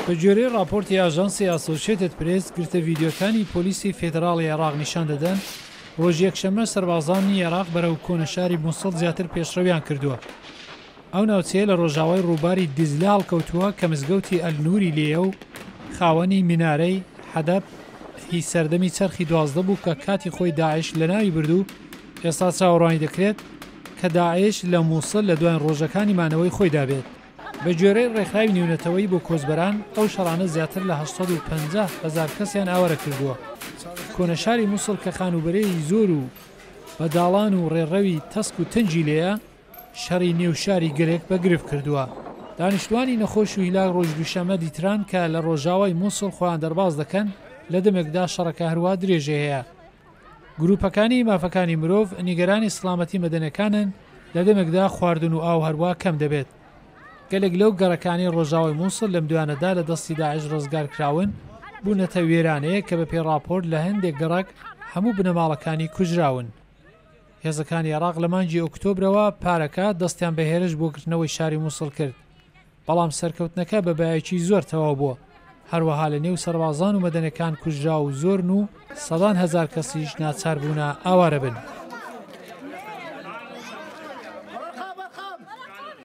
بە گوێرەی ڕاپۆرتی ئاژانسی ئاسۆشێتد پرێس، گرتە ڤیدیۆکانی پۆلیسی فێدراڵی عێراق نیشان دەدەن، ڕۆژی یەکشەممە سەربازانی عێراق بەرەو کۆنە شاری موسڵ زیاتر پێشڕەویان کردووە. ئەو ناوچەیە لە ڕۆژاوای ڕووباری دیجلە هەڵکەوتووە کە مزگەوتی ئەلنوری لێیە و خاوەنی مینارەی، حەدەب، ی سەردەمی چەرخی 12 بوو کە کاتی خۆی داعش لەناوی برد و ئێستا چاوەڕوانی دەکرێت کە داعش لە موسڵ لە دواین ڕۆژەکانی مانەوەی خۆیدا بێت. بە گوێرەی ڕێکخراوی نێونەتەوەیی بۆ کۆچبەران، ئەو شەڕانە زیاتر لە 850 هەزار کەسیان ئاوارە کردووە. کۆنە شاری موسڵ کە خانووبەرەی زۆر و بە داڵان و ڕێڕەوی تەسک و تەنگی لێیە، شەڕی نێو شاری گەلێک بە گرفت کردووە. دانیشتووانی نەخۆش و هیلاک ڕۆژی دووشەممە دیتران کە لە ڕۆژاوای موسڵ خۆیان دەرباز دەکەن، لە دەمێکدا شەڕەکە هەروا درێژەی هەیە. گرووپەکانی مافەکانی مرۆڤ نیگەرانی سڵامەتی مەدەنیەکانن لە دەمێکدا خواردن و ئاو هەروا کەم دەبێت. گەلێک لەو گەڕەکانەی ڕۆژاوای موسڵ لەم دوایانەدا لە دەستی داعش ڕزگارکراون، بوونەتە وێرانەیەک کە بەپێی ڕاپۆرت لە هەندێک گەڕەک هەموو بنەماڵەکانی کوژراون. هێزەکانی عێراق لە مانگی ئۆکتۆبرەوە پارەکە دەستیان بە هێرش بۆ گرتنەوەی شاری موسڵ کرد، بەڵام سەرکەوتنەکە بە بایەکی زۆر تەواو بووە، هەروەها لە نێو سەربازان و مەدەنەکان کوژراو زۆرن و سەدان هەزار کەسیش ناچار بوونە ئاوارە بن.